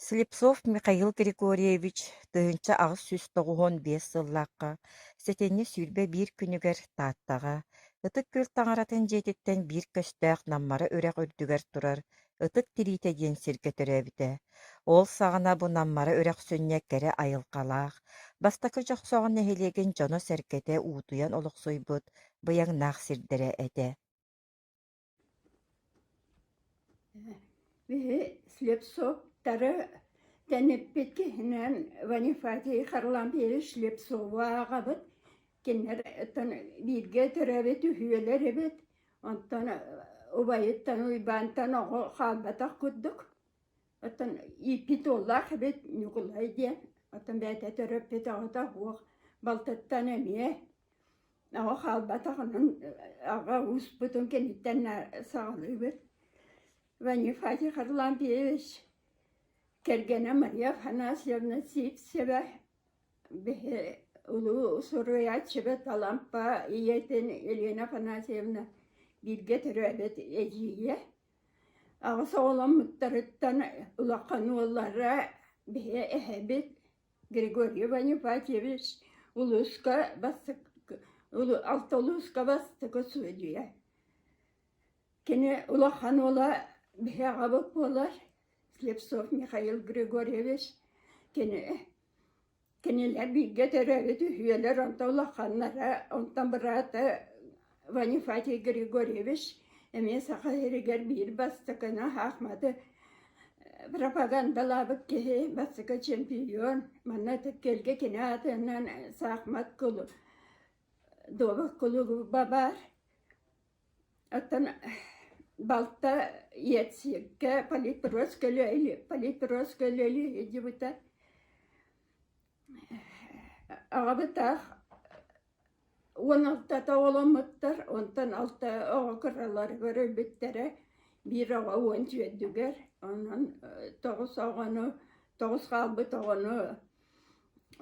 Слепцов Михаил Григорьевич 1895 сыллаахха сэтинньи 21 күнүгэр Тааттаҕа Ытык Күөл таҥаратын дьиэтиттэн биир көстөөх Наммара үрэх үрдүгэр турар Ытык Тириитэ диэн сиргэ төрөөбүтэ. Ол саҕана бу Наммара үрэх сүнньэ кэрэ айылҕалаах, Бастакы Дьохсоҕон нэһилиэгин дьоно-сэргэтэ уутуйан олохсуйбут быйаҥнаах сирдэрэ этэ. Биһи Слепцовтары тэниппит киһинэн Ванифатий Харлампьевич Слепцову ааҕабыт. Кинилэр оттон бииргэ төрөөбүт үһүөлэр эбит. Онтон убайыттан Уйбаантан оҕо хаалбатах курдук. Оттон ииппит уоллаах эбит Ньукулай диэн. Оттон бэйэтэ төрөппүт оҕото суох. Балтыттан эмиэ Оҕо хаалбатаҕынан аҕа ууспутун кэнниттэн саҕалыыбыт. Ванифатий Харлампьевич кэргэнэ Мария Афанасьевна Сивцева биһи улуу суруйааччыбыт Алампа ийэтин Елена Афанасьевна бииргэ төрөөбүт эдьиийэ. Аҕыс оҕоломмуттарыттан улахан уоллара биһи эһэбит Григорий Ванифатьевич улууска бастакы алта улууска бастакы судьуйа. Кини улахан уола биһи аҕабыт буолар Слепцов Михаил Григорьевич. Кини кинилэр бииргэ төрөөбүт үһүөлэр, онтон улаханнара, онтон быраата Ванифатий Григорьевич эмиэ Саха сиригэр биир бастакыны Аахматы пропагандалаабыт киһи, бастакы чемпион. Манна Ытык-Күөлгэ кини аатынан саахымат дуобат кулууба баар. Оттон балта ЕЦИКкэ политпрос политпрос көлүөлүү сылдьыбыта. Аҕабытаах 16 оҕоломмуттар, онтон алта оҕо кыраларыгар өлбүттэрэ, биир оҕо 14-үгэр, онон тоҕус оҕону, тоҕус хаалбыт оҕону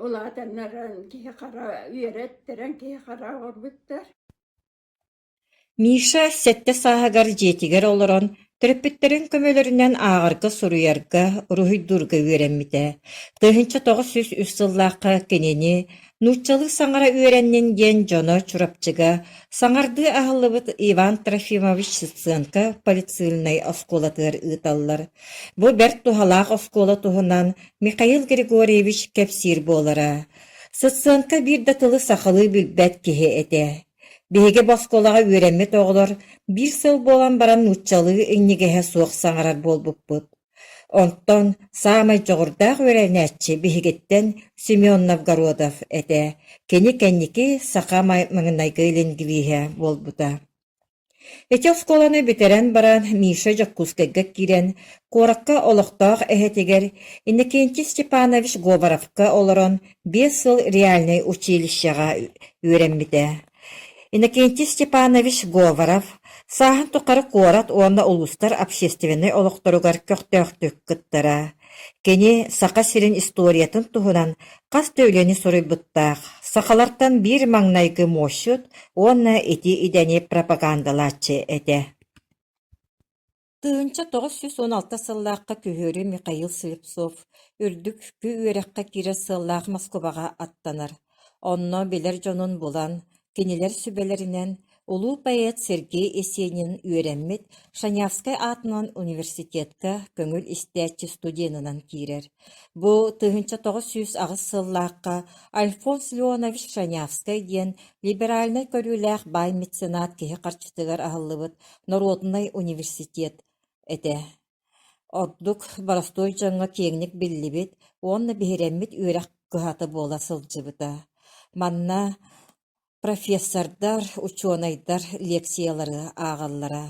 улаатыннаран киһи-хара үөрэттэрэн киһи-хара оҥорбуттар. Миша сэттэ сааһыгар дьиэтигэр олорон, төрөппүттэрин көмөлөрүнэн ааҕарга-суруйарга, уруһуйдуурга үөрэммитэ. 1903 сыллаахха кинини нууччалыы саҥара үөрэннин диэн дьоно Чурапчыга саҥардыы аһыллыбыт Иван Трофимович Сыценко политсыыльнай оскуолатыгар ыыталлар. Бу бэрт туһалаах оскуола туһунан Михаил Григорьевич кэпсиир буолара. Сыценко биир да тылы сахалыы билбэт киһи этэ. Биһиги бу оскуолаҕа үөрэммит оҕолор биир сыл буолан баран нууччалыы иҥнигэһэ суох саҥарар буолбуппут. Онтон саамай дьоҕурдаах үөрэнээччи биһигиттэн Семен Новгородов этэ. Кини кэнники саха маҥнайгы лингвиһэ буолбута. Ити оскуоланы бүтэрэн баран Миша Дьокуускайга киирэн, куоракка олохтоох эһэтигэр Иннокентий Степанович Говоровка олорон биэс сыл реальнай училищеҕа үөрэммитэ. Иннокентий Степанович Говоров сааһын тухары куорат уонна улуустар общественнай олохторугар көхтөөхтүк кыттара. Кини Саха сирин историятын туһунан хас да үлэни суруйбуттаах, сахалартан биир маҥнайгы муосчут уонна ити идэни пропагандалааччы этэ. 1916 сыллаахха күһүөрү Михаил Слепцов үрдүк үөрэххэ киирэр сыаллаах Москубаҕа аттанар. Онно билэр дьонун булан, кинилэр сүбэлэринэн улуу поэт Сергей Есенин үөрэммит Шанявскай аатынан университетка көҥүл истээччи студенынан киирэр. Бу 1908 сыллаахха Альфонс Леонович Шанявскай диэн либеральнай көрүүлээх баай меценат киһи харчытыгар аһыллыбыт норуодунай университет этэ. Ордук боростуой дьоҥҥо киэҥник биллибит уонна биһирэммит үөрэх кыһата буола сылдьыбыта. Манна профессордар, учуонайдар лекциялары ааҕаллара.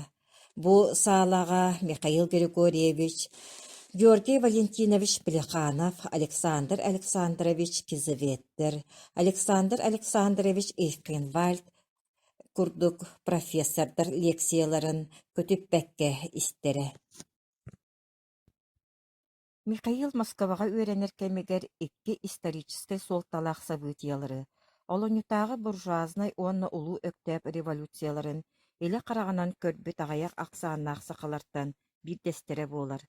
Бу саалаҕа Михаил Григорьевич, Георгий Валентинович Плеханов, Александр Александрович Кизаветтер, Александр Александрович Эйхенвальд курдук профессордар лекцияларын көтүппэккэ истэрэ. Михаил Москваҕа үөрэнэр кэмигэр икки историческай суолталаах событиелары олунньутааҕы буржуазнай уонна Улуу Өктөөп революцияларын илэ хараҕынан көрбүт аҕыйах ахсааннаах сахалартан биирдэстэрэ буолар.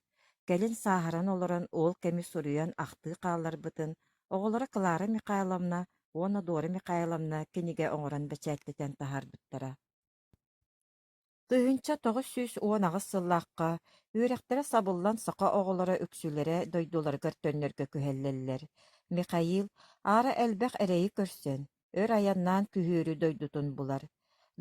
Кэлин сааһыран олорон ол кэми суруйан ахтыы хаалларбытын оҕолоро Клара Михайловна уонна Дора Михайловна кинигэ оҥорон бэчээттэтэн таһаарбыттара. 1998 сыллаахха үөрэхтэрэ сабыллан саха оҕолоро үксүлэрэ дойдуларыгар төннөргө күһэллэллэр. Михаил аара элбэх эрэйи көрсөн, өр айаннаан күһүөрү дойдутун булар.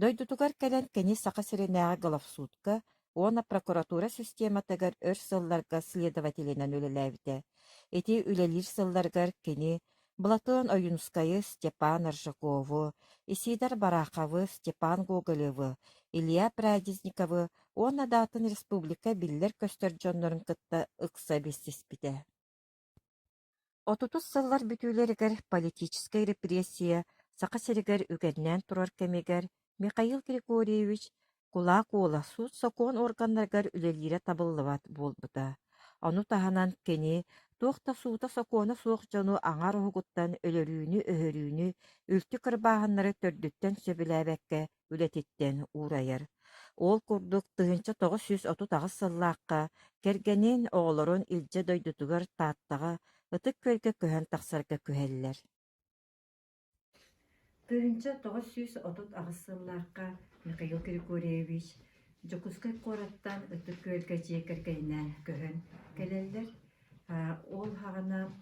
Дойдутугар кэлэн кини Саха сиринээҕи главсудка уонна прокуратура систематыгар өр сылларга следователинэн үлэлээбитэ. Ити үлэлиир сылларыгар кини Платон Ойуунускайы, Степан Аржакову, Исидор Бараховы, Степан Гоголевы, Илья Прядезниковы уонна да атын республика биллэр-көстөр дьоннорун кытта ыкса билсиспитэ. Отутус сыллар бүтүүлэригэр политическай репрессия Саха сиригэр үгэннээн турар кэмигэр Михаил Григорьевич Кулаак уола суут-сокуон органнарыгар үлэлиирэ табыллыбат буолбута. Ону таһынан кини туох да суута-сокуона суох дьону аҥаар уһугуттан өлөрүүнү-өһөрүүнү, үлтү кырбааһыннары төрдүттэн сөбүлээбэккэ үлэтиттэн уурайар. Ол курдук 1938 сыллаахха кэргэнин, оҕолорун илдьэ дойдутугар Тааттаҕа Ытык Күөлгэ көһөн тахсарга күһэллэр. 1938 сыллаахха Михаил Григорьевич Дьокуускай куораттан Ытык Күөлгэ дьиэ кэргэнинээн көһөн кэлэллэр. Ол саҕана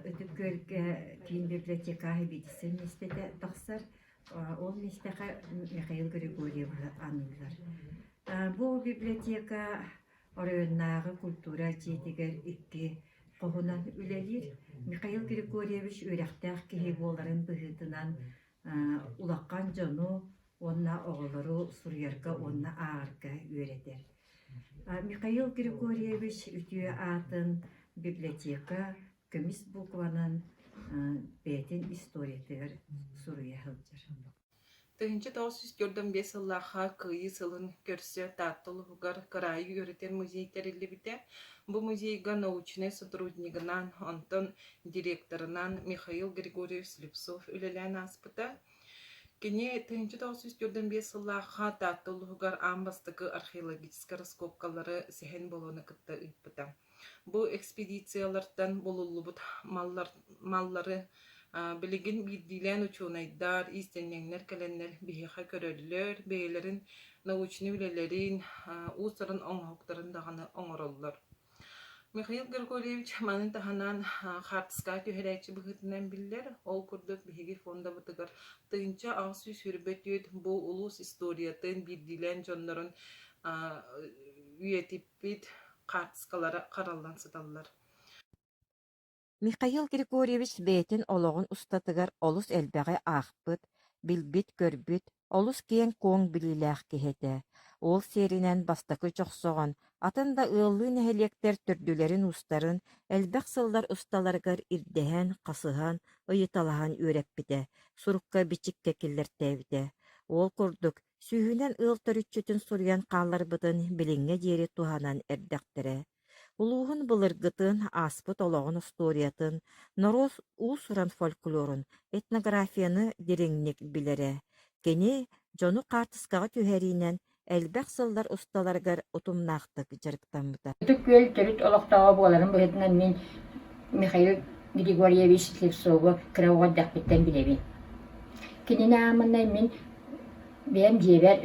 Ытык Күөлгэ киин библиотека сэбиэдиссэй миэстэтэ тахсар. Ол миэстэҕэ Михаил Григорьевы аныыллар. Бу библиотека Оройуоннааҕы культура дьиэтигэр икки хоһунан үлэлиир. Михаил Григорьевич үөрэхтээх киһи буоларын быһыытынан улахан дьону уонна оҕолору суруйарга уонна ааҕарга үөрэтэр. Михаил Григорьевич үтүө аатын библиотека көмүс букванан бэйэтин историятыгар суруйа сылдьар. 1945 сыллаахха Кыайыы сылын көрсө Таатта улууһугар кыраайы үөрэтэр музей тэриллибитэ. Бу музейга научнай сотруднигынан, онтон директорынан Михаил Григорьевич Слепцов үлэлээн ааспыта. Кини 1945 сыллаахха Таатта улууһугар аан бастакы археологическай раскопкалары Сэһэн Болону кытта ыыппыта. Бу экспедициялартан булуллубут маллар, маллары билигин биирдиилээн учуонайдар, иистэнньэҥнэр кэлэннэр биһиэхэ көрөллөр, бэйэлэрин научнай үлэлэрин, уус-уран оҥоһуктарын даҕаны оҥороллор. Михаил Григорьевич маны таһынан хаартыскаҕа түһэрээччи быһыытынан биллэр. Ол курдук биһиги фондабытыгар 1824 бу улуус историятын биирдиилээн дьоннорун үйэтиппит хаартыскалара хараллан сыталлар. Михаил Григорьевич бэйэтин олоҕун устатыгар олус элбэҕи аахпыт, билбит-көрбүт, олус киэҥ-куоҥ билиилээх киһи этэ. Ол сиэринэн бастакы Дьохсоҕон, атын да ыаллыы нэһилиэктэр төрдүлэрин-уустарын элбэх сыллар усталарыгар ирдэһэн, хасыһан, ыйыталаһан үөрэппитэ, сурукка-бичиккэ киллэртээбитэ. Ол курдук, Сүүһүнэн ыал төрүччүтүн суруйан хаалларбытын билиҥҥэ диэри туһанан эрдэхтэрэ. Улууһун былыргытын, ааспыт олоҕун устуоруйатын, норуот уус-уран фольклорун, этнографияны дириҥник билэрэ. Кини дьону хаартыскаҕа түһэриинэн элбэх сыллар усталарыгар утумнаахтык дьарыктаммыта. Ытык Күөл төрүт олохтооҕо буоларын быһыытынан мин Михаил Григорьевич Слепцову кыра оҕо эрдэхпиттэн билэбин. Кинини ааммынай мин бэйэм дьиэбэр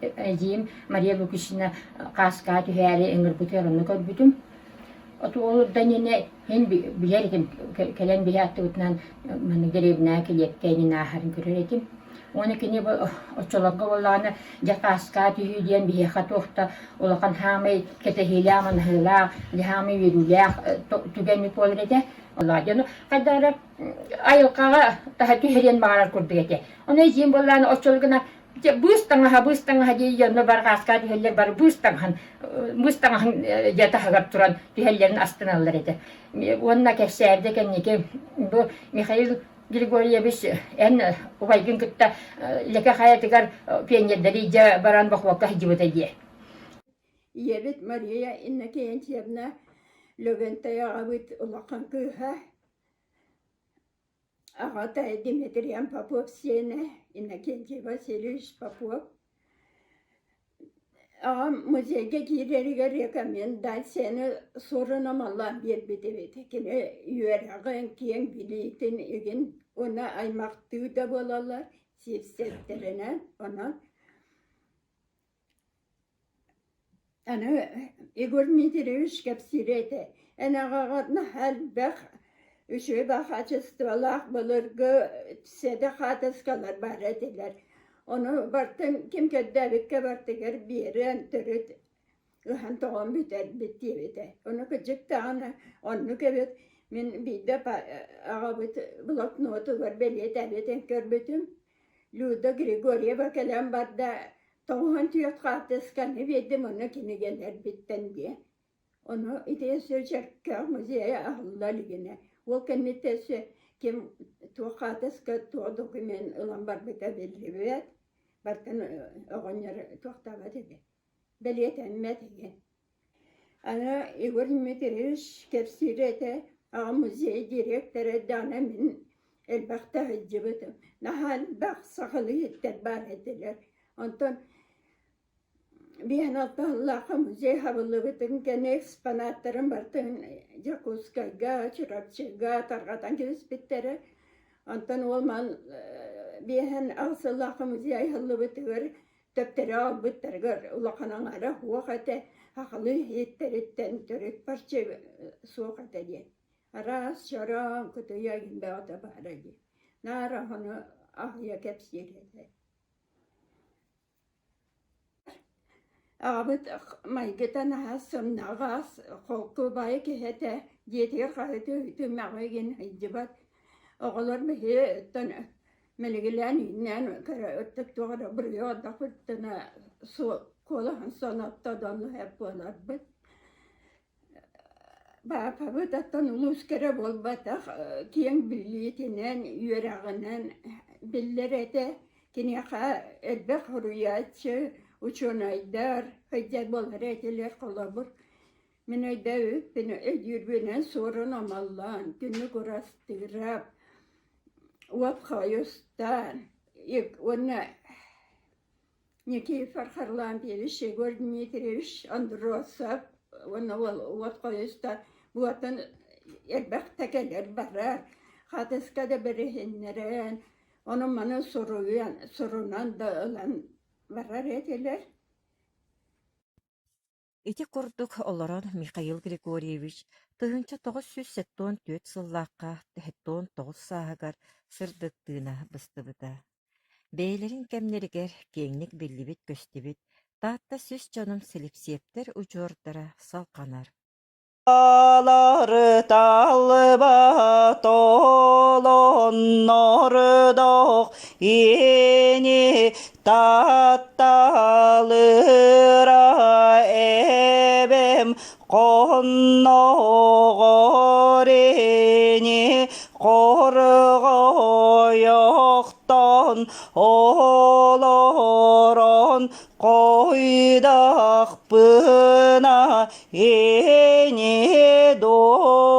эдьиийим Мария Лукична хааскаҕа түһээри ыҥырбытыгар онно көрбүтүм. Ол да иннинэ син билэр этим, кэлэн биһи аттыбытынан маннык дэриэбинэҕэ килиэпкэ иннин ааһарын көрөр этим. Уонна кини бу оччолорго буоллаҕына дьэ хааскаҕа түһүү диэн биһиэхэ туох да улахан хаамай кэтэһиилээх, манаһыылаах, дьэ хаамай үөрүүлээх түгэммит буолар этэ. Дьону хайдах эрэ айылҕаҕа таһа түһэриэн баҕарар курдук этэ. Ону эдьиийим буоллаҕына оччолоргуна дьэ быыс таҥаһа, быыс таҥаһа дии дьонно бары хааскаҕа түһэллэр, бары быыс таҥаһын, быыс таҥаһын дьэ таһыгар туран түһэллэрин астыналлар этэ. Уонна кэпсээбитэ кэнники бу Михаил Григорьевич эн убайгын кытта Лэкэ хайатыгар пионердары илдьэ баран бохуокка сылдьыбыта диэ. Ийэбит Мария Иннокентьевна Лөгөнтөй аҕабыт улахан кыыһа, аҕата Дмитриан Попов сиэнэ Иннокентий Васильевич Попов. Аҕам музейга киирэригэр рекомендацияны суорунамаллаан биэрбит эбит. Кини үөрэҕин, киэҥ билиитин игин уонна аймахтыы да буолаллар сиэпсэттэринэн. Онон аны Егор Дмитриевич кэпсиирэ этэ: «Эн аҕаҕар наһаа элбэх үчүгэй хаачыстыбалаах былыргы сэдэх хаатыскалар баар этилэр. Ону бартын ким көрдөөбүккэ бартыгар биэрэн төрүт ыһан-тоҕон бүтэрбит» диэбитэ. Ону кырдьык даҕаны оннук эбит. Мин биирдэ аҕабыт блокнотугар бэлиэтээбитин көрбүтүм. Люда Григорьева кэлэн барда, 94 хаартысканы биэрдим онно кинигэлэрбиттэн диэн. Ону ити өссө Чөркөөх музейа аһылла илигинэ. Ол кэнниттэн өссө ким туох хаартыска, туох документ ылан барбыта биллибэт. Бартын оҕонньор туохтаабат этэ, бэлиэтэммэт игин. Аны Егор Дмитриевич кэпсиирэ этэ, аҕам музей дириэктэрэ даҕаны мин элбэхтэ сылдьыбытым. Наһаа элбэх сахалыы иһиттэр баар этилэр. Онтон 56 сыллаахха музей хабыллыбытын кэннэ экспонаттарын барытын Дьокуускайга, Чурапчыга тарҕатан кэбиспиттэрэ. Онтон уол ман 58 сыллаахха музей аһыллыбытыгар төптөрү аҕалбыттарыгар улахан аҥаара суох этэ, сахалыы иһиттэриттэн төрүт парча суох этэ диэн. Араас чороон, кутуйа игин бөҕөтө баара дии. Наар ону аһыйа кэпсиир этэ. Аҕабыт майгыта наһаа сымнаҕас, холку баайы киһи этэ, дьиэтигэр хаһыытыы мөҕө игин сылдьыбат. Оҕолор биһиги оттон мэлигилээн ииннээн көрө ыттык туох эрэ буруйу оҥордохпутуна куолаһын сонотто доннуһар буоларбыт. Баапабыт оттон улуус кэрэ буолбатах, киэҥ билиитинэн, үөрэҕинэн биллэр этэ. Киниэхэ элбэх суруйааччы, учуонайдар сылдьар буолар этилэр холобур. Мин өйдөөбүппүн өйдүүрбүнэн Суорун Омоллоон, Түннүк Урастыырап, Уот Хойустаан уонна Никифор Харлампьевич, Егор Дмитриевич Андросов уонна Уот Хойустаан буотун элбэхтэ кэлэр барар, хатыска да бэриһиннэрэн, ону-маны суруйан, сурунан да ылан барар этилэр. Ити курдук олорон Михаил Григорьевич 1974 сыллаахха 79 сааһыгар сырдык тыына быстыбыта. Бэйэлэрин кэмнэригэр киэҥник биллибит-көстүбүт Таатта сис дьонун Силипсиэптэр удьуордара салҕанар. Талба толоннордох ини татталыра эбэм хонноҕор ини хорҕойохтон олорон Хойдахпына ини доо.